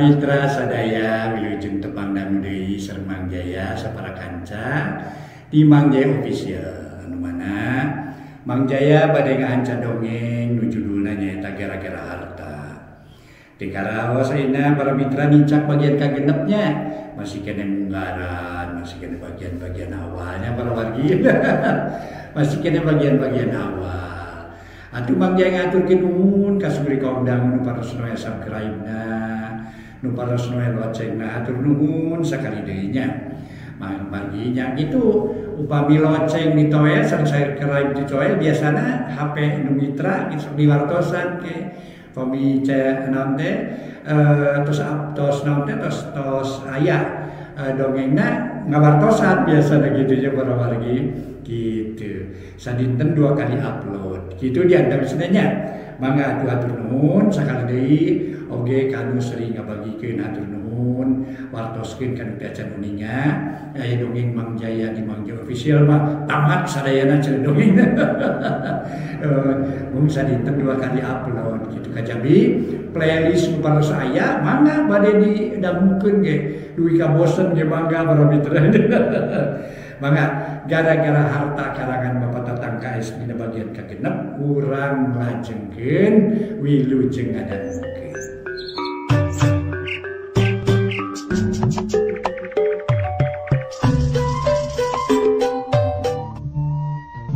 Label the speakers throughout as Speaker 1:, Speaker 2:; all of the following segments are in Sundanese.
Speaker 1: Mitra sadaya wilujeng tepang dangu deui sareng Mang Jaya sapara kanca di Mang Jaya Official anu mana Mang Jaya bade ngahanca dongeng nu judulna nyaeta Gara-gara Harta. Teu karaos ayeuna para mitra nincak bagian kagenepnya, masih kene munggaran, masih kene bagian-bagian awalnya para wargi. Masih kene bagian-bagian awal. Atuh Mang Jaya ngaturkeun nuhun ka suri kaundang nu paros noe subscribe-na, nu paros noe locengna, hatur nuhun sakali deui nya. Mang marginya gitu upami loceng ditoel sareng subscribe ditoel biasana HP nu mitra geus diwartosan ke pami naon teh tos tos naon teh tos tos aya dongengna ngawartosan biasana gitu nya para wargi gitu. Sadinten 2 kali upload gitu diantawisna nya. Mangga atuh hatur nuhun sakali deui oge kanu sering ngabagikeun hatur nuhun wartoskeun kanu teu acan uninga aya dongeng Mang Jaya di Mang Jaya Official mah tamat sadayana cenah dongeng. Mung sadinten 2 kali upload gitu kajabi playlist nu paros aya mangga bade didangukeun ge dugi ka bosen ge mangga para mitra. Mangga Gara-gara Harta karangan Bapak Tatang KS dina bagian kagenep urang lajengkeun wilujeng ngadangukeun.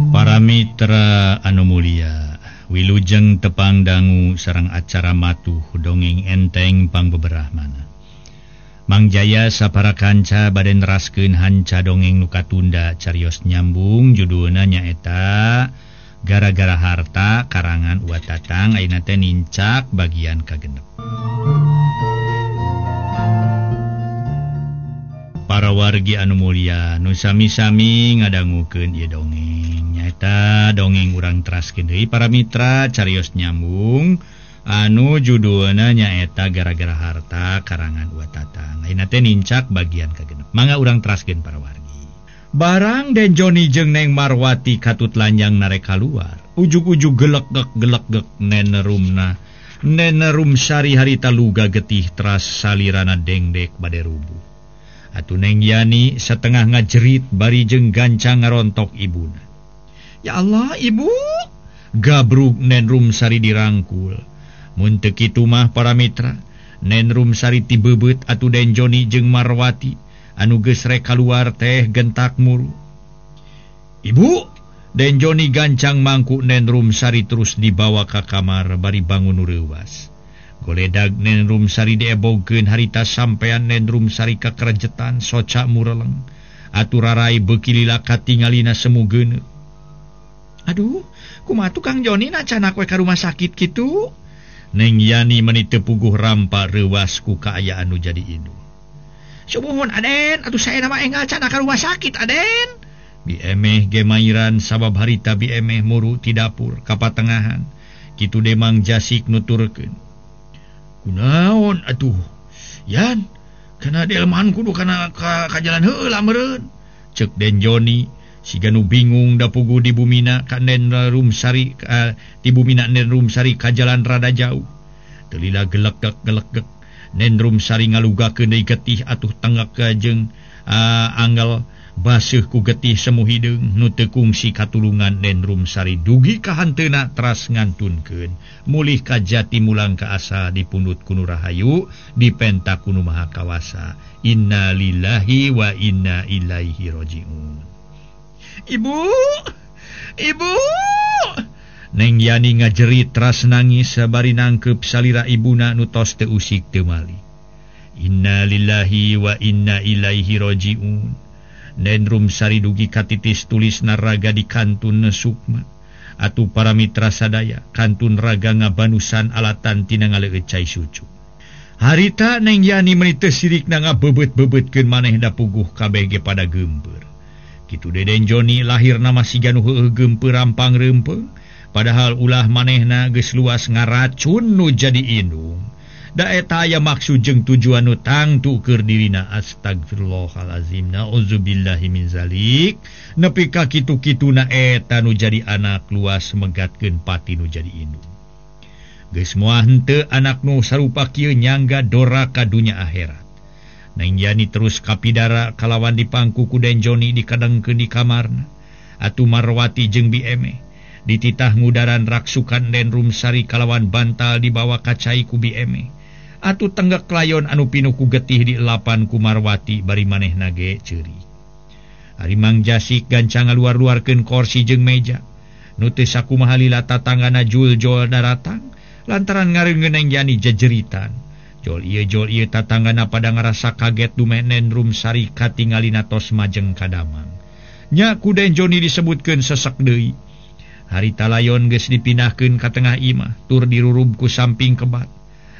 Speaker 2: Para mitra anu mulia, wilujeng tepang dangu sareng acara matuh dongeng enteng pangbeberahmana. Mang Jaya sapara kanca bade neraskeun hanca dongeng nu katunda carios nyambung judulna nyaeta Gara-gara Harta karangan Uwa Tatang ayeuna teh nincak bagian kagenep. Para wargi anu mulia nu sami-sami ngadangukeun ieu dongeng nyaeta dongeng urang teraskeun deui para mitra carios nyambung anu judulna nyaeta Gara-gara Harta karangan Uwa Tatang. Ayeuna teh nincak bagian kagenep. Mangga urang teraskeun para wargi. Barang Den Joni jeung Neng Marwati katut lanjang narek kaluar. Ujug-ujug gelegeg gelegeg nenerumna. Nenerum sari harita luga getih teras salirana dengdek bade rubuh. Atuh Neng Yani setengah ngajerit bari jeung gancang ngarontok ibuna. Ya Allah, ibu! Gabrug Nen Rumsari dirangkul. Mun teu kitu mah para mitra, Nen Rumsari tibebeut atuh Den Joni jeung Marwati anu geus rek kaluar teh gentak muru. Ibu, Den Joni gancang mangku Nen Rumsari terus dibawa ka kamar bari bangun nu reuwas. Goledag Nen Rumsari diebogeun harita sampean Nen Rumsari kakerejetan soca mureleng. Atuh rarai beuki lila katingalina semu geuneuh. Aduh, kumaha tukang Joni na canak we ka rumah sakit kitu? Neng Yani meni teu puguh rampa reuwas ku kaayaan nu jadi indung. Sumuhun Aden, atuh saena mah enggal canak ka rumah sakit Aden. Biemeh ge mairan sabab harita biemeh muru ti dapur ka patengahan. Kitu Demang Jasik nuturkeun. Kunaon atuh? Yan, kana delman kudu kana ka jalan heula meureun. Ceuk Den Joni siga nu bingung da puguh di bumina ka Nen Rumsari di bumina Nen Rumsari ka jalan rada jauh. Teu lila gelegeg gelegeg Nen Rumsari ngalugakeun deui getih atuh tenggak jeung angel baseuh ku getih semu hideung nu teu kungsi katulungan Nen Rumsari dugi ka hanteuna teras ngantunkeun mulih ka jati mulang ka asa dipundhut ku nu rahayu dipenta ku nu maha kawasa. Innalillahi wa inna ilaihi rajiun. Ibu, ibu. Neng Yani ngajerit teras nangis sabari nangkep salira ibuna nu tos teu usik teu mali. Innalillahi wa inna ilaihi rajiun. Nen Rumsari dugi katitis tulis naraga di kantun sukma. Atuh para mitra sadaya kantun raga ngabanusan alatan tina ngaleueut cai sucu. Harita Neng Yani meuni teu sirikna ngabebeut-bebeutkeun manehna puguh kabeh ge pada geumpeur. Kitu Deden Joni lahir nama siga nu heueuh geumpeur rampang reumpeung, padahal ulah manehna geus luas ngaracun nu jadi indung. Da eta aya maksud jeung tujuan nu tangtu keur dirina. Astagfirullahalazim, nauzubillahi min zalik. Nepi ka kitu-kituna eta nu jadi anak luas megatkeun pati nu jadi indung. Geus moal henteu anak nu sarupa kieu nyangga doraka dunya akhirat. Neng Yani terus kapidara kalawan dipangku ku Den Joni dikadengkeun di kamarna. Atuh Marwati jeung Bi Emeh dititah ngudaran raksukan Den Rumsari kalawan bantal dibawa ka cai ku Bi Emeh. Atuh tenggek layon anu pinuh ku getih dielapan ku Marwati bari manehna ge ceurik. Ari Mang Jasik gancang ngaluar-luarkeun korsi jeung meja. Nu teu sakumaha lila tatanggana jul-jol daratang lantaran ngareungeun Neng Yani jejeritan. Jol ieu tatanggana pada ngarasa kaget dumeh Nen Rumsari katingalina tos majeng ka damang. Nya ku Den Joni disebutkeun sesek deui. Harita layon geus dipindahkeun ka tengah imah tur dirurub ku samping kebat.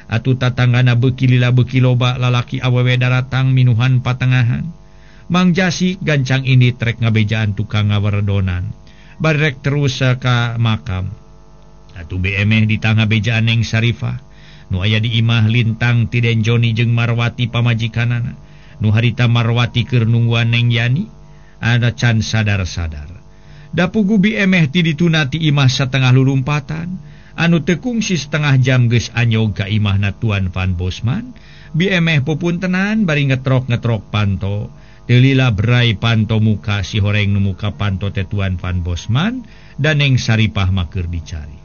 Speaker 2: Atuh tatanggana beuki lila beuki loba lalaki awewe daratang minuhan patengahan. Mang Jasik gancang ini trek ngabejaan tukang ngawerdonan. Barek terus ka makam. Atuh BMeh ditangga bejaan Neng Sarifah. Nu aya di imah lintang ti Den Joni jeung Marwati pamajikanana. Nu harita Marwati keur nungguan Neng Yani ada can sadar-sadar. Da pugu BMeh ti dituna ti imah satengah lulumpatan. Anu teu kungsi setengah jam geus anyog ka imahna Tuan Van Bosman. BMeh pupuntenan bari ngetrok-ngetrok panto. Teu lila berai panto muka si horeng nu muka panto teh Tuan Van Bosman dan Neng Saripah mah keur dicari.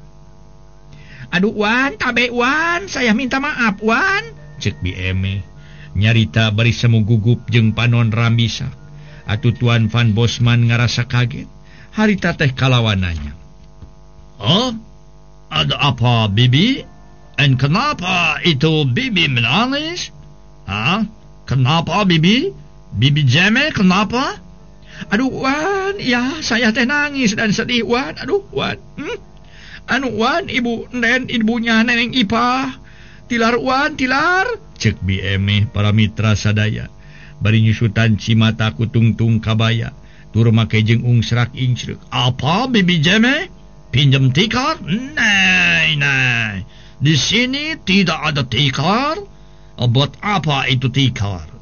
Speaker 2: Aduh Wan, tabe Wan, saya minta maaf Wan, cek Bi Emeh. Nyarita bari semu gugup jeung panon rambisak. Atuh Tuan Van Bosman ngarasa kaget. Harita teh kalawananya.
Speaker 3: Oh, ada apa Bibi? And kenapa itu Bibi menangis? Hah? Kenapa Bibi? Bibi Jeme kenapa?
Speaker 2: Aduh Wan, ya saya teh nangis dan sedih Wan. Aduh Wan. Anu Wan, ibu nen ibunya Neneng Ipah. Tilar Wan, tilar. Cek Bi Emeh para mitra sadaya. Bari nyusutan cimata ku tungtung kabaya. Tur make jeung ungsrak ingcrek.
Speaker 3: Apa Bibi Jeme? Pinjam tikar? Nei, nei. Di sini tidak ada tikar. Buat apa itu tikar?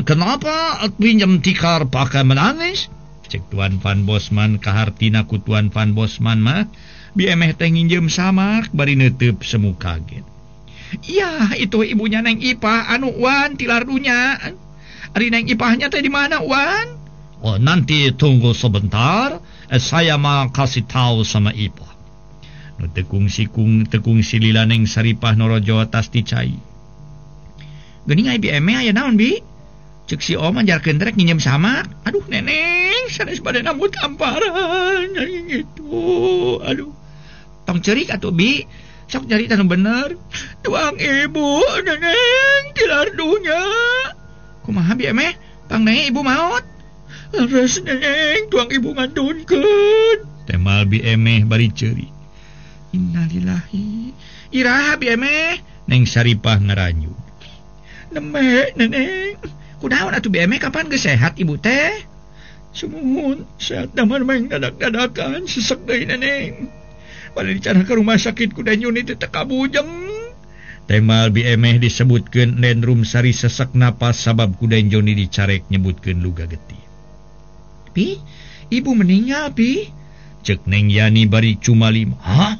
Speaker 3: Kenapa pinjam tikar pakai menangis?
Speaker 2: Cek Tuan Van Bosman kahartina ku Tuan Van Bosman mah. Bi Emeh teh nginjem samak bari neuteub semu kaget. Iya, itu ibunya Neng Ipah anu Wan tilar dunya. Ari Neng Ipahnya teh di mana Wan?
Speaker 3: Oh, nanti tunggu sebentar, saya mau kasih tahu sama Ipah.
Speaker 2: Nu tekung sikung tekung silila Neng Saripah norojo atas ti cai. Geuning ai Bi Emeh aya naon Bi? Cek si Om anjarkeun rek nginjem samak. Aduh neneng, sanes bade nambut tamparan gitu. Aduh. Tong ceurik atuh Bi. Sok nyarita nu bener. Tuang ibu neneng tilar dunya. Kumaha Bi Emeh? Pangneng ibu maot. Leres neneng tuang ibu ngantunkeun. Temal Bi Emeh bari ceurik. Innalillahi. Iraha Bi Emeh? Neng Saripah ngaranyu. Neme neneng. Kunaon atuh Bi Emeh kapan geus sehat ibu teh? Sumuhun sehat damar main dadak-dadakan sesek deui neneng. Bade dicanah ka rumah sakit ku Den Yuni teh teu kabujeng. Temal Bi Emeh disebutkeun Den Rumsari sesek napas sabab ku Den Joni dicarek nyebutkeun luga getih. Pi, ibu meninggal Pi. Cek Neng Yani bari cumalim.
Speaker 3: Hah?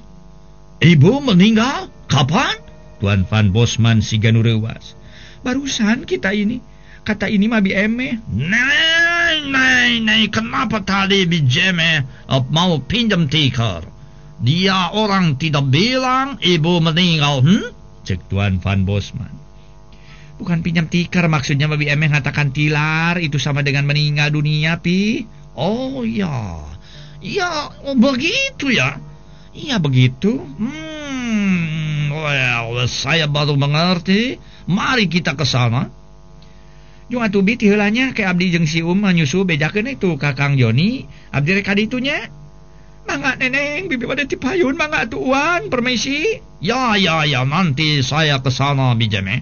Speaker 3: Ibu meninggal? Kapan?
Speaker 2: Tuan Van Bosman siga nu reuwas. Barusan kita ini. Kata ini mah Bi Emeh.
Speaker 3: Nei, nei, nei, kenapa tadi Bi Jeme mau pinjam tikar? Dia orang tidak bilang ibu meninggal,
Speaker 2: Cek Tuan Van Bosman. Bukan pinjam tikar maksudnya Bi Emeh ngatakan tilar itu sama dengan meninggal dunia, Pi.
Speaker 3: Oh ya. Ya, begitu ya.
Speaker 2: Iya begitu.
Speaker 3: Well, saya baru mengerti. Mari kita ke sana.
Speaker 2: Jung atuh Bi ti heula nya ke abdi jeung si Um nyusul bejakeun itu ka Kang Joni. Abdi rek ka ditu nya. Mangga neneng, bibi pada tipayun mangga atuh Wan, permisi.
Speaker 3: Ya, ya, ya, nanti saya ke sana Bi Jeme.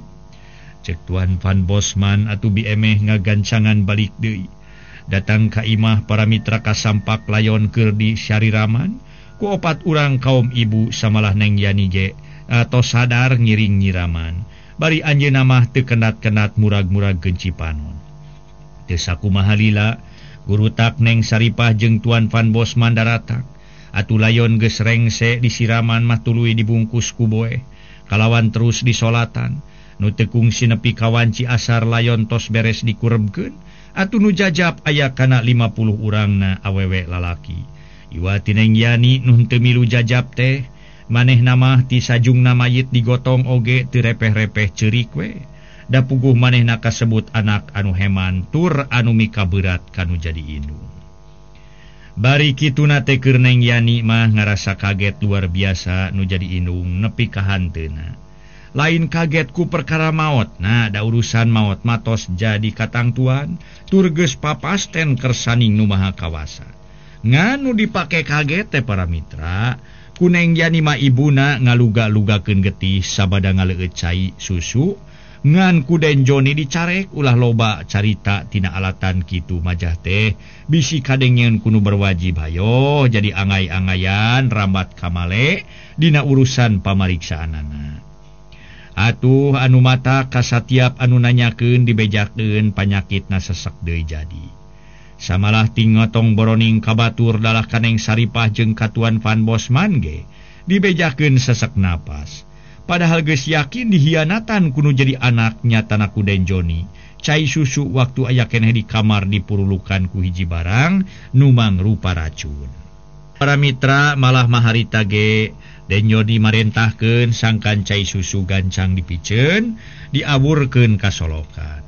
Speaker 2: Cek Tuan Van Bosman atuh Bi Emeh ngagancangan balik deui. Datang ka imah para mitra kasampak layon keur di syariraman ku opat urang kaum ibu samalah Neng Yani ge atau sadar ngiring nyiraman. Bari anjeunna mah teu kenat-kenat murag-murag genci panon. Teu sakumaha lila gurutak Neng Saripah jeung Tuan Van Bosman daratang. Atuh layon geus rengse disiraman mah tuluy dibungkus ku boe kalawan terus disolatan. Nu teu kungsi nepi ka wanci asar layon tos beres dikurebkeun. Atuh nu jajap aya kana 50 urangna awewe lalaki. Iwa ti Neng Yani nu henteu milu jajap teh manehna mah ti sajungna mayit digotong oge teu repeh-repeh ceurik we. Da puguh manehna kasebut anak anu heman tur anu mikaberat kanu jadi indung. Bari kituna teh keur Neng Yani mah ngarasa kaget luar biasa nu jadi indung nepi ka hanteuna. Lain kaget ku perkara maot, nah da urusan maot matos jadi katangtuan tur geus papasten kersaning nu maha kawasa. Ngan nu dipake kaget teh para mitra, ku Neng Yani mah ibuna ngaluga-lugakeun getih sabada ngaleueut cai susu, ngan ku Den Joni dicarek ulah loba carita tina alatan kitu majah teh bisi kadengeun ku nu berwajib hayo jadi angay-angayan rambat kamale dina urusan pamariksaanana. Atuh anu mata kasatiap anu nanyakeun dibejakeun panyakitna sesek deui jadi. Samalah tingotong boroning kabatur dalah kaneng Saripah jeung katuan Van Bosman ge dibejakeun sesek napas. Padahal geus yakin dihianatan kuno jadi anak nyatana ku Den Joni. Cai susu waktu aya keneh di kamar dipurulukan ku hiji barang nu mangrupa racun. Para mitra malah maharita ge Den Joni marentahkeun sangkan cai susu gancang dipiceun diaburkeun ka solokan.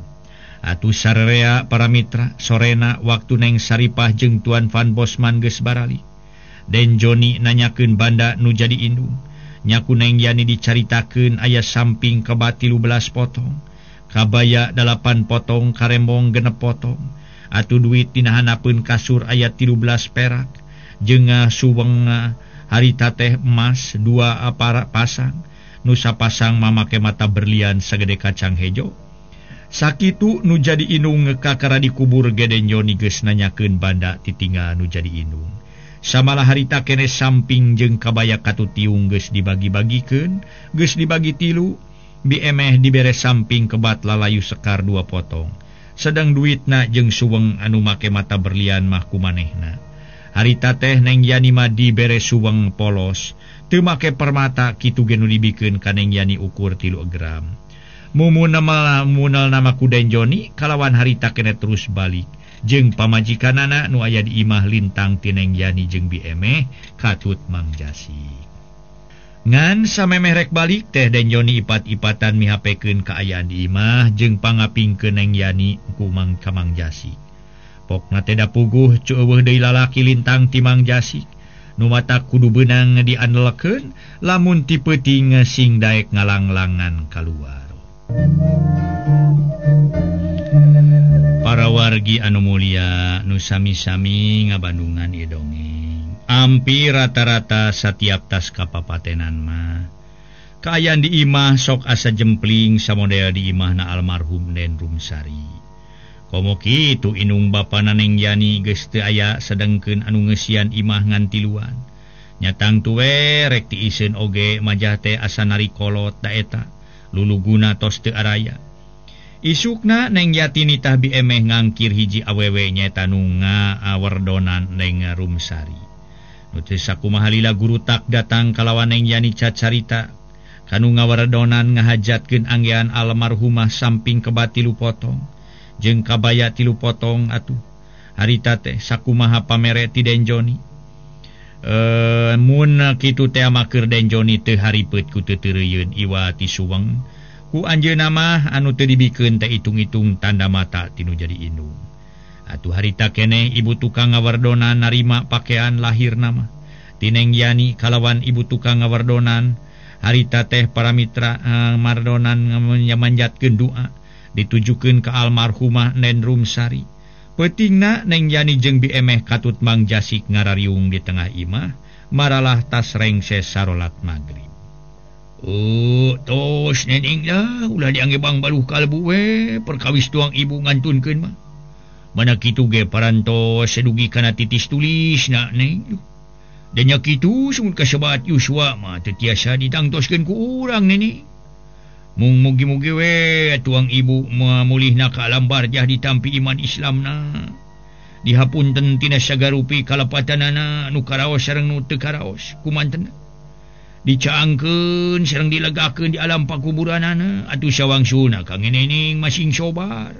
Speaker 2: Atuh sararea para mitra sorena waktu Neng Saripah jeung Tuan Van Bosman geus baralik. Den Joni nanyakeun banda nu jadi indung. Nyaku Neng Yani dicaritakeun aya samping kebat 13 potong, kabaya 8 potong, karembong 6 potong. Atuh duit dina hanapeun kasur aya 13 perak, jeung suweng harita teh emas 2 pasang, nu sapasang mamake mata berlian sagede kacang hejo. Sakitu nu jadi indung kakara dikubur ge Den Joni geus nanyakeun banda titinggal nu jadi indung. Samalah harita kene samping jeung kabaya katutiung geus dibagi-bagikeun, geus dibagi 3, biemeh dibere samping kebat lalayu sekar 2 potong. Sedang duitna jeung suweng anu make mata berlian mah kumanehna. Harita teh Neng Yani mah dibere suweng polos, teu make permata kitu ge nu dibikeun ka Neng Yani ukur 3 gram. Mumun munal nama ku Den Joni kalawan harita kene terus balik. Jeung pamajikanana nu aya di imah lintang ti Neng Yani jeung biemeh katut Mang Jasik. Ngan samemeh rek balik teh Den Joni ipat-ipatan mihapekeun kaayaan di imah jeung pangapingkeun Neng Yani ku Mang ka Mang Jasik. Pokna teh da puguh ceueuh deui lalaki lintang ti Mang Jasik. Nu mata kudu beunang diandelekeun lamun ti peuting sing daek ngalanglangan kaluar. Para wargi anu mulia nu sami-sami ngabandungan ieu dongeng. Ampir rata-rata satiap tas kapapatenan mah kaayaan di imah sok asa jempling samodel di imahna almarhum Den Rumsari. Komo kitu indung bapana Neng Yani geus teu aya sedengkeun anu ngeusian imah ngan tiluan. Nyatang tuwe rek tiiseun oge majah teh asa narikolot da eta luluguna tos teu araya. Isukna Neng Yatini tah biemeh ngangkir hiji awewe nyaeta nu ngaawerdonan Neng Rumsari. Nu teu sakumaha lila guru tak datang kalawan Neng Yani cacarita kanu ngawerdonan ngahajatkeun anggean almarhumah samping kebat 3 potong jeung kabaya 3 potong atuh. Harita teh sakumaha pamere ti Den Joni. Mun kitu teh maker Den Joni teu haripeut ku teu teureuyeuun iwa ti suweng. Ku anjeunna mah anu teu dibikeun teh hitung-hitung tanda mata tinu jadi indung. Atuh harita keneh ibu tukang ngawerdonan narima pakaian lahirna mah. Ti Neng Yani kalawan ibu tukang ngawerdonan harita teh para mitra mardonan manjatkeun doa ditujukeun ka almarhumah Nen Rumsari. Peutingna Neng Yani jeung biemeh katut Mang Jasik ngarariung di tengah imah maralah tas rengse sarolat magrib. Oh, tos neneng lah ulah diangge bang baluh kalbu we perkawis tuang ibu ngantunkeun mah. Mana kitu ge parantos sedugi kana titis tulis na neng. Dan nya kitu sumut kasebat Yuswa mah teu tiasa ditangtoskeun ku urang neni. Mung mugi-mugi we tuang ibu mulihna ka alam barjah ditampi iman Islamna. Dihapunten tina sagarupi kalepatanana nu karaos sareng nu teu karaos kumanten. Dicaangkeun sareng dilegakeun di alam pakuburanana atuh sawangsuna kang neneng masing sobar.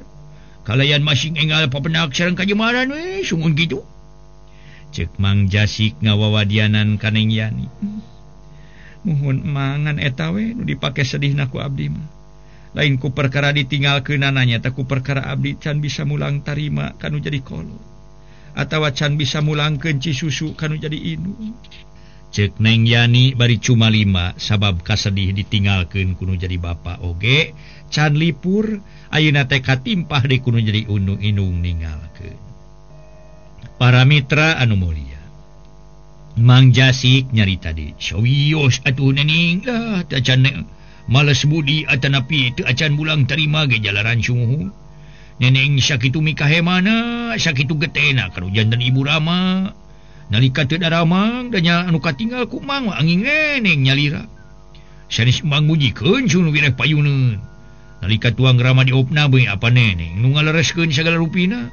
Speaker 2: Kalayan masing enggal papenak sareng kajemaran we sungguh kitu. Cek Mang Jasik ngawawadianan ka Neng Yani. Muhun mangan eta we nu dipake sedihna ku abdi mah. Lain ku perkara ditinggalkeunana nya ku perkara abdi can bisa mulang tarima kanu jadi kolot. Atawa can bisa mulangkeun cisusu kanu jadi indung. Cek Neng Yani bari cuma lima sabab kasedih ditinggalkeun kunu jadi bapa oge can lipur ayeuna teh katimpah deui kunu jadi indung ninggalkeun. Para mitra anu mulia, Mang Jasik nyarita di sawios atuh nening lah teu acan males budi atanapi teu acan bulang tarima ge jalaran sumuhun. Neneng sakitu mikahemana sakitu getena kanu janten ibu rama. Nalika teu daramang da nya anu katinggal ku mang angin neneng nyalira. Sanes mang mujikeun sunu wireh payuneun. Nalika tuang rama diopna beui apa neneng nu ngalereskeun sagala rupina.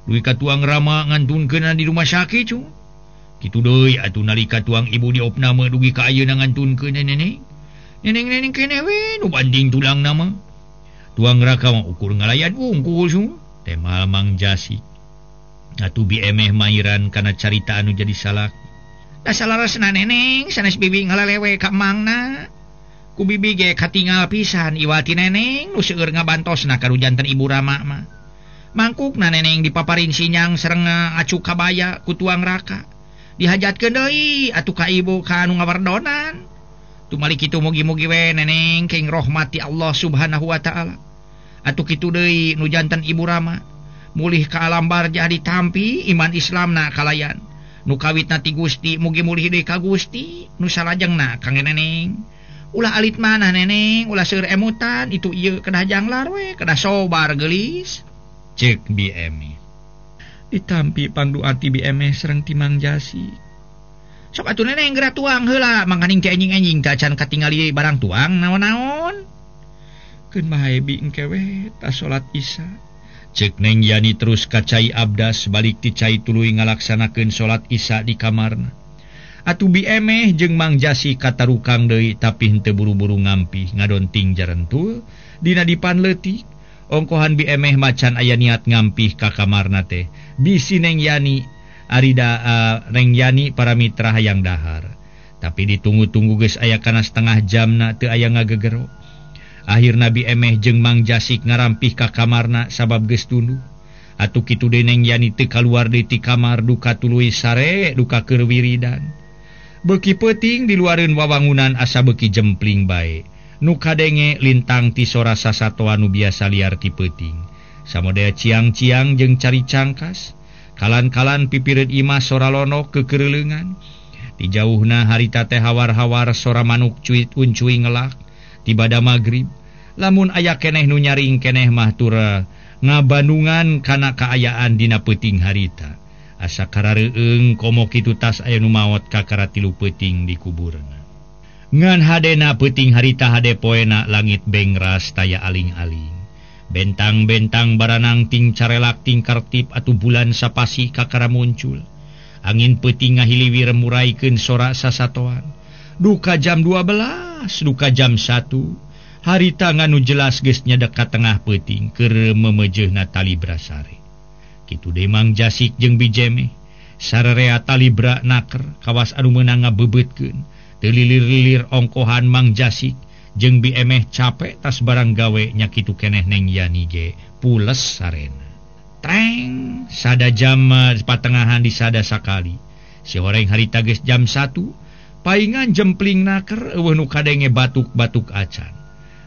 Speaker 2: Duwi ka tuang rama ngantunkeunna di rumah sakit cu. Kitu deui atuh nalika tuang ibu diopname dugi ka ayeuna ngantunkeun neneng. Neneng-neneng keneh we nu banding tulang nama. Tuang raka mah ukur ngalayan wungkul cu. Temal Mang Jasik. Atuh bi emeh mairan kana carita anu jadi salak.
Speaker 4: Da salaresna neneng sanes bibi ngalelewe ka mangna. Ku bibi ge katingal pisan iwati neneng nu seueur ngabantosna ka janten ibu rama mah. Mangkukna neneng dipaparin sinyang sareng acuk kabaya ku tuang raka. Dihajatkeun deui atuh ka ibu ka anu ngawardonan. Tumali kitu mugi-mugi we neneng keng rahmati Allah Subhanahu wa taala. Atuh kitu deui nu janten ibu rama. Mulih ka alam barjah ditampi iman Islamna kalayan. Nu kawitna ti Gusti mugi mulih deui ka Gusti nu salajengna kang neneng. Ulah alit manah neneng, ulah seueur emutan itu ieu kedah janglar we, kedah sobar geulis.
Speaker 2: Cek Bi Emi.
Speaker 4: Ditampi pangdoa ti Bi Emi sareng ti Mang Jasik. Sok atuh neneng geura tuang heula mangkaning teh enjing-enjing teh acan katingali barang tuang naon-naon.
Speaker 2: Keun bae bi engke we tas salat Isya. Cek Neng Yani terus ka cai abdas balik ti cai tuluy ngalaksanakeun salat Isya di kamarna. Atuh Bi Emeh jeung Mang Jasik katarukang deui tapi henteu buru-buru ngampih ngadonting jarentul dina dipan leutik. Ongkohan Bi Emeh macan aya niat ngampih ka kamarna teh. Bisi Neng Yani arida Neng Yani para mitra hayang dahar. Tapi ditunggu-tunggu geus aya kana setengah jamna teu aya ngagegero. Akhirna Bi Emeh jeung Mang Jasik ngarampih ka kamarna sabab geus tunduh. Atuh kitu deui Neng Yani teu kaluar deui ti kamar duka tuluy sare duka keur wiridan. Beuki peuting diluareun wawangunan asa beuki jempling bae. Nu kadenge lintang ti sora sasatoan nu biasa liar ti peuting. Samodea ciang-ciang jeung cari cangkas. Kalan-kalan pipireun imah sora lonok kekereleungan. Di jauhna harita teh hawar-hawar sora manuk cuit uncuy ngelak. Tibada magrib. Lamun aya keneh nu nyaring keneh mah tura ngabandungan kana kaayaan dina peuting harita. Asa karareueung komo kitu tas aya nu maot kakara tilu peuting di kuburna. Ngan hadena peuting harita hade poena langit bengras taya aling-aling. Bentang-bentang baranang ting carelak ting kartip atuh bulan sapasi kakara muncul. Angin peuting ngahiliwir muraikeun sora sasatoan. Duka jam 12, duka jam 1. Harita nganu jelas geus nyedek ka tengah peuting keur memejeuna tali brasare. Kitu deui Mang Jasik jeung Bi Jemeh. Sararea talibra naker kawas anu meunang ngabebeutkeun. Teu lilir-lilir ongkohan Mang Jasik jeung Bi Emeh capek tas barang gawe nya kitu keneh Neng Yani ge pules sarena. Treng sada jam patengahan disada sakali. Si horeng harita geus jam 1, paingan jempling naker eueuh nu kadenge batuk-batuk acan.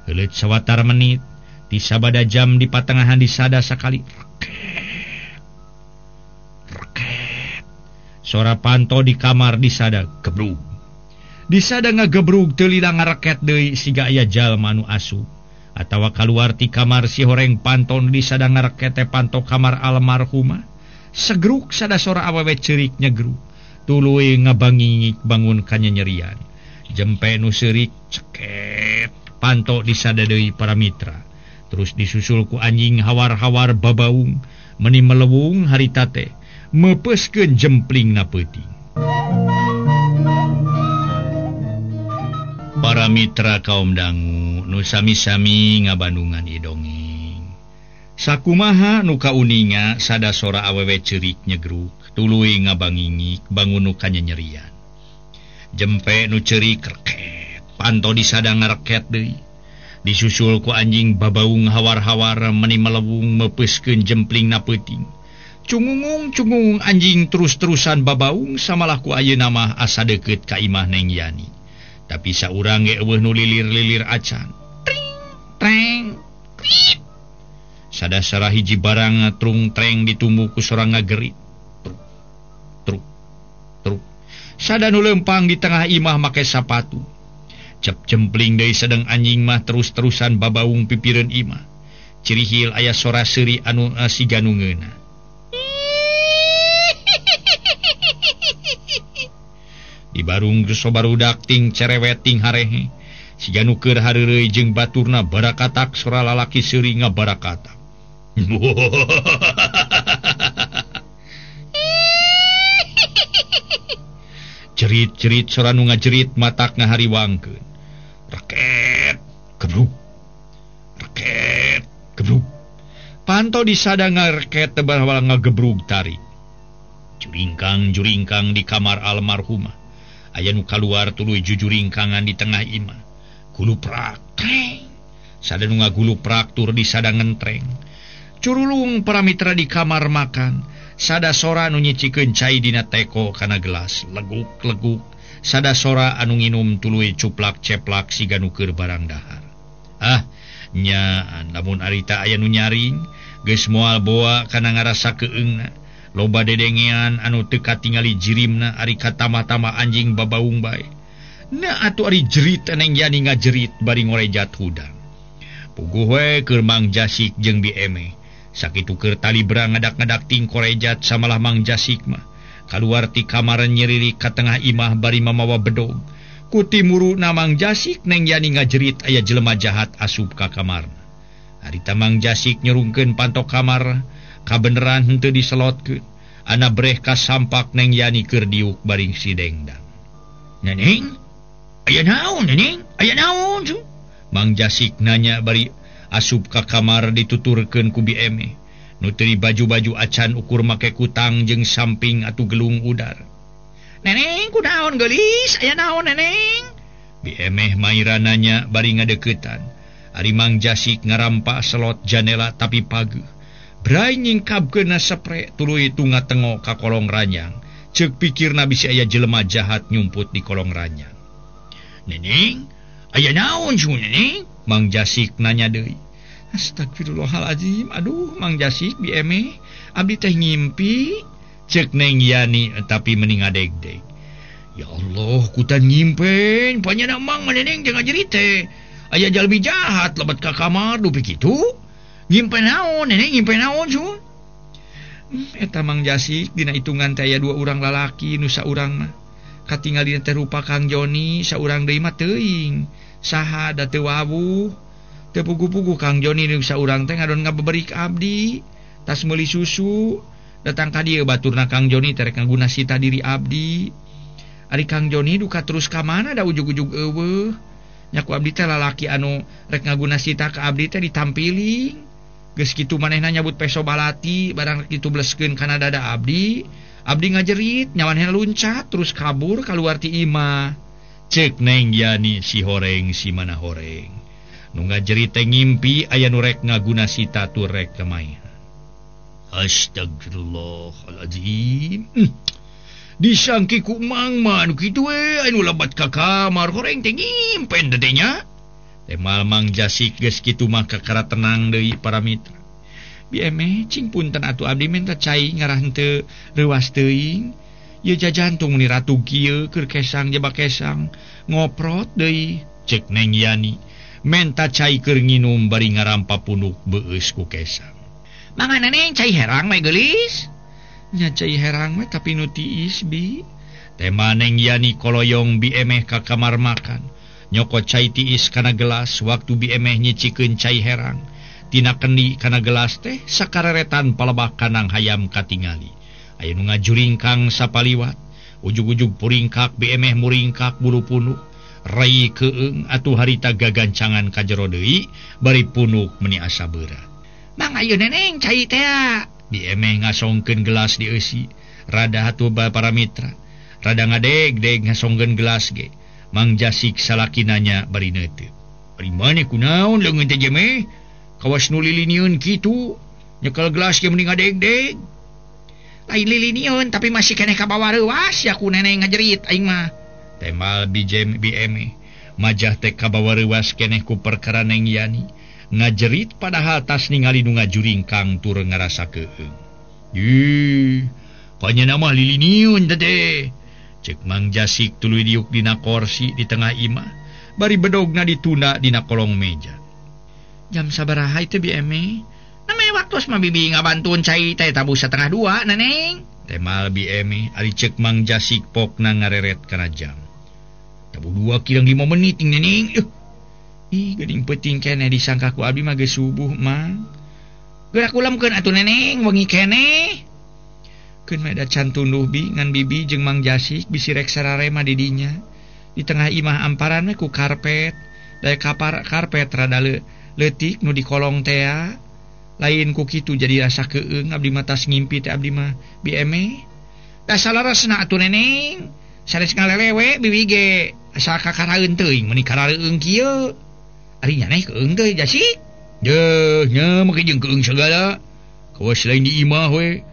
Speaker 2: Heuleut sawatar menit, ti sabada jam di patengahan disada sakali. Reket. Reket. Sora panto di kamar disada gebrug. Disada ngagebrug teu lila ngareket deui siga aya jalma nu asup. Atawa kaluar ti kamar si horeng panto nu disada ngareket teh panto kamar almarhumah. Segruk sada sora awewe ceurik nyegruk. Tuluy ngabangingik bangun kanyanyerian. Jempe nu seurik ceket panto disada deui para mitra. Terus disusul ku anjing hawar-hawar babaung meni melewung harita teh. Mepeuskeun jemplingna peuting. Para mitra kaum dangu nu sami-sami ngabandungan ieu dongeng. Sakumaha nu kauninga sada sora awewe ceurik nyegruk tuluy ngabangingik bangun nu kanyanyerian. Jempe nu ceurik reket, panto disada ngareket deui. Disusul ku anjing babaung hawar-hawar meni melewung mepeuskeun jemplingna peuting. Cungungung-cungungung anjing terus-terusan babaung samalah ku ayeuna mah asa deukeut ka imah Neng Yani. Tapi saurang ge eueuh nu lilir-lilir acan. Tring treng krip. Sadasara hiji barang trung treng ditumbu ku sora ngagerit. Truk truk truk. Sada nu leumpang di tengah imah make sapatu. Cep jempling deui sedeng anjing mah terus-terusan babaung pipireun imah. Cirihil aya sora seuri anu siga nu ngeunah. Di barung geus barudak ting cerewet ting harehe. Siga nu keur hareureuy jeung baturna barakatak sora lalaki seuri ngabarakatak. Jerit-jerit sora nu ngajerit matak ngahariwangkeun. Reket gebruk. Reket gebruk. Panto disada ngareket tebal ngagebrug tarik. Juringkang-juringkang di kamar almarhumah. Aya nu kaluar tuluy jujuringkangan di tengah imah. Guluprak treng. Sada nu ngaguluprak tur disada ngentreng. Curulung para mitra di kamar makan. Sada sora anu nyicikeun cai dina teko kana gelas. Leguk-leguk. Sada sora anu nginum tuluy cuplak-ceplak siga nu keur barang dahar. Ah, nya lamun arita aya nu nyaring geus moal boa kana ngarasa keungna. Loba dedengean anu teu katingali jirimna ari katamah-tamah anjing babaung bae. Nah atuh ari jerit Neng Yani ngajerit bari ngorejat hudang. Puguh we keur Mang Jasik jeung Bi Eme. Sakitu keur talibra ngadak-ngadak ting korejat samalah Mang Jasik mah. Kaluar ti kamar nyiririk ka tengah imah bari mamawa bedog. Ku timuruna Mang Jasik Neng Yani ngajerit aya jelema jahat asup ka kamarna. Harita Mang Jasik nyurungkeun pantok kamar kabeneran henteu diselotkeun. Ana breh ka sampak Neng Yani keur diuk baring si dengdang. Neneng, aya naon neneng? Aya naon cu? Mang Jasik nanya bari asup ka kamar dituturkeun ku Bi Eme. Nu teu baju-baju acan ukur make kutang jeung samping atuh gelung udar. Neneng kunaon geulis? Aya naon neneng? Bi Emeh maira nanya bari ngadeuketan. Ari Mang Jasik ngarampa selot janela tapi pageuh. Brai nyingkabkeunna sepre tuluy tunga tengok ka kolong ranjang. Ceuk pikirna bisi aya jelema jahat nyumput di kolong ranjang. Neneng, aya naon cu neneng? Mang Jasik nanya deui. Astagfirullahalazim, aduh Mang Jasik Bi Eme, abdi teh ngimpi. Ceuk Neng Yani tapi meni ngadegdeg. Ya Allah, kutan nyimpen, panyana Mang maneneng jeung ngajerit teh. Aya jalmi jahat lebet ka kamar dupi kitu. Nyimpen naon, neneng nyimpen naon cu? Eta Mang Jasik dina hitungan teh aya dua urang lalaki nu saurang mah. Katingal dina teh rupa Kang Joni, saurang deui mah teuing. Saha da teu wawuh. Teu puguh-puguh Kang Joni nu saurang teh ngadon ngabeberik abdi, tas meuli susu. Datang ka dieu baturna Kang Joni teh rek ngaguna sita diri abdi. Ari Kang Joni duka terus ka mana da ujug-ujug eueuh. Nya ku abdi teh lalaki anu rek ngaguna sita ka abdi teh ditampiling. Geus kitu manehna nyabut peso balati barang kitu bleskeun kana dada abdi. Abdi ngajerit nyawanna luncat terus kabur kaluar ti imah. Ceuk Neng Yani si horeng si mana horeng. Nu ngajerit teh ngimpi aya nu rek ngaguna sita tur rek kamaehan. Astagfirullahalazim. Disangki ku Mang mah anu kitu we anu lebat ka kamar horeng teh ngimpen teh nya. Temal Mang Jasik geus kitu mah kakara tenang deui para mitra. Bi Eme cing punten atuh abdi minta cai ngarah henteu reuas teuing. Ieu jajantung ni ratu kieu keur kesang jebak kesang ngoprot deui. Ceuk Neng Yani menta cai keur nginum bari ngarampa punuk beueus ku kesang. Mangga neneng cai herang we geulis. Nya cai herang we tapi nu tiis bi. Tema Neng Yani koloyong Bi Emeh ka kamar makan. Nyokot cai tiis kana gelas waktu Bi Emeh nyicikeun cai herang. Tina kendi kana gelas teh sakareretan palebah kanang hayam katingali. Aya nu ngajuringkang sapaliwat. Ujug-ujug puringkak BMeh muringkak bulu punuk. Rai keung atuh harita gagancangan ka jero deui bari punuk meni asa berat.
Speaker 4: Mang ayeuna neneng cai teh.
Speaker 2: BMeh ngasongkeun gelas di eusi. Rada atuh para mitra. Rada ngadeg-deg ngasongkeun gelas ge. Mang Jasik salakinanya bari neuteup. Bari maneh kunaon leungeun teh jemeh? Kawas nu lilinieun kitu. Nyekel gelas ge mending ngadeg-deg.
Speaker 4: Lain lilinieun tapi masih keneh kabawa reuas ya ku neneng ngajerit aing mah.
Speaker 2: Temal bijem BM majah teh kabawa reuas keneh ku perkara Neng Yani. Ngajerit padahal tas ningali nu ngajuringkang tur ngarasa keung. Ih, panyana mah liliniun teh. Cek Mang Jasik tuluy diuk dina korsi di tengah imah, bari bedogna ditunda dina kolong meja.
Speaker 4: Jam sabaraha itu BM? Namanya waktu mah bibi ngabantuan cai teh tabu 1:30 neneng.
Speaker 2: Temal BM ari cek Mang Jasik pokna ngareret kana jam. Tabu 2 kirang 5 menit neneng.
Speaker 4: Ih, geuning peuting keneh disangka ku abdi mah geus subuh mang. Geura kulemkeun atuh neneng wengi keneh. Keun mah da can tunduh bi ngan bibi jeung Mang Jasik bisi rek sararema di dinya. Di tengah imah amparan we ku karpet. Daya kapar karpet rada leutik nu di kolong tea. Lain ku kitu jadi rasa keung abdi mah tas ngimpi teh abdi mah BM. Da salaresna atuh neneng. Sanes ngalelewe bibi ge asa kakaraeun teuing meuni karareueung kieu. Ari nyaneh keung teh Jasik.
Speaker 2: Deuh nya make jeung keung sagala. Kawas lain di imah we.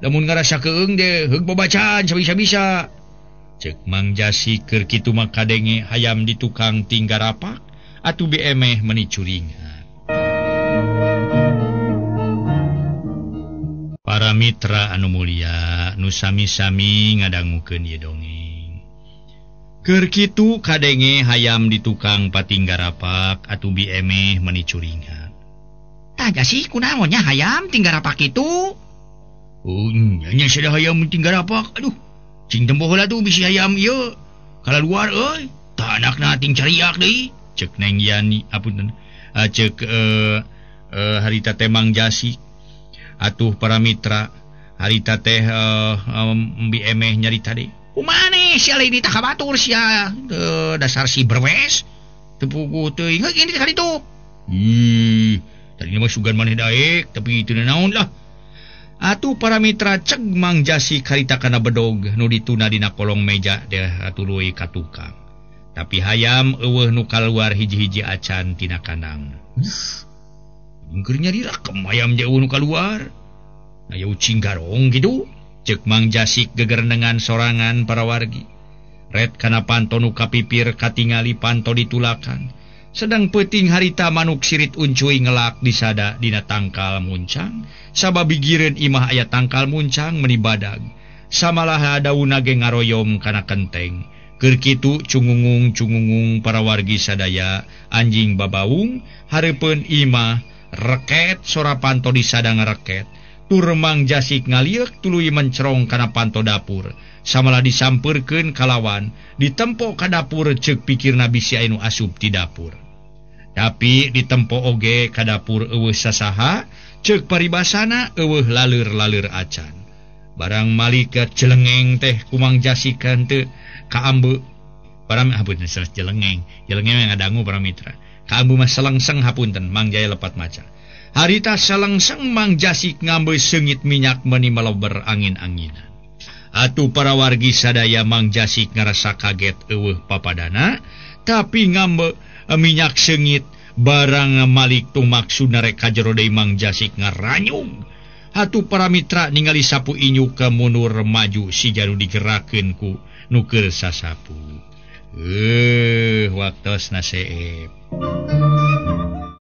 Speaker 2: Lamun ngarasa keung deh heug babacaan sabisa-bisa. Cek Mang Jasik keur kitu mah kadenge hayam di tukang tinggarapak atuh BM meni curingan. Para mitra anu mulia nu sami-sami ngadangukeun ieu dongeng. Keur kitu kadenge hayam di tukang patinggarapak atuh BM meni curingan.
Speaker 4: Tah Jasik kunaon nya hayam tinggarapak kitu?
Speaker 2: Oh, nya sada hayam tinggarapak. Aduh, cing tempo heula tuh bisi hayam ieu. Kalaluar euy, tah anakna ting cariak deui. Cek Neng Yani apunten. Cek harita teh Mang Jasik. Atuh para mitra, harita teh BM nyarita deui.
Speaker 4: Kumaha sia lain ditah ka batur sia. Dasar si berwes. Teu puguh teuing heuh ini kaditu.
Speaker 2: Ih, tadina mah sugan maneh daek, tapi teu naon lah. Atuh para mitra ceg Mang Jasik harita kana bedog nu dituna dina kolong meja deh tuluy ka tukang. Tapi hayam eueuh nu kaluar hiji-hiji acan tina kandang. Keur nyari rakem hayam jauh nu kaluar. Aya ucing garong kitu. Cek Mang Jasik gegerenengan sorangan para wargi. Ret kana panto nu kapipir katingali panto ditulakan. Sedang peuting harita manuk sirit uncuy ngelak disada dina tangkal muncang. Sababigireun imah aya tangkal muncang meni badag. Samalaha daunna ge ngaroyom kana kenteng. Keur kitu cungungung-cungungung para wargi sadaya anjing babaung hareupeun imah reket sora panto disada ngareket. Tur Mang Jasik ngalieuk tuluy mencerong kana panto dapur. Samalah disampeurkeun kalawan ditempo ka dapur ceuk pikirna bisi aya nu asup ti dapur. Tapi ditempo oge ka dapur eueuh sasaha ceuk paribasana eueuh laleur-laleur acan. Barang malikat jelengeng teh ku Mang Jasik teu kaambe. Para hapunten jelengeng, jelengeng ngadangu para mitra. Kaambe mah selengseng hapunten Mang Jaya lepat maca. Harita selengseng Mang Jasik ngambe seungit minyak meni meleber angin-anginan. Atuh para wargi sadaya Mang Jasik ngarasa kaget eueuh papadana, tapi ngambe minyak seungit barang malik tuh maksudna rek ka jero deui Mang Jasik ngaranyung. Atuh para mitra ningali sapu inyuk ke mundur maju si jaru digerakeun ku nu keur sasapu. Waktosna seep.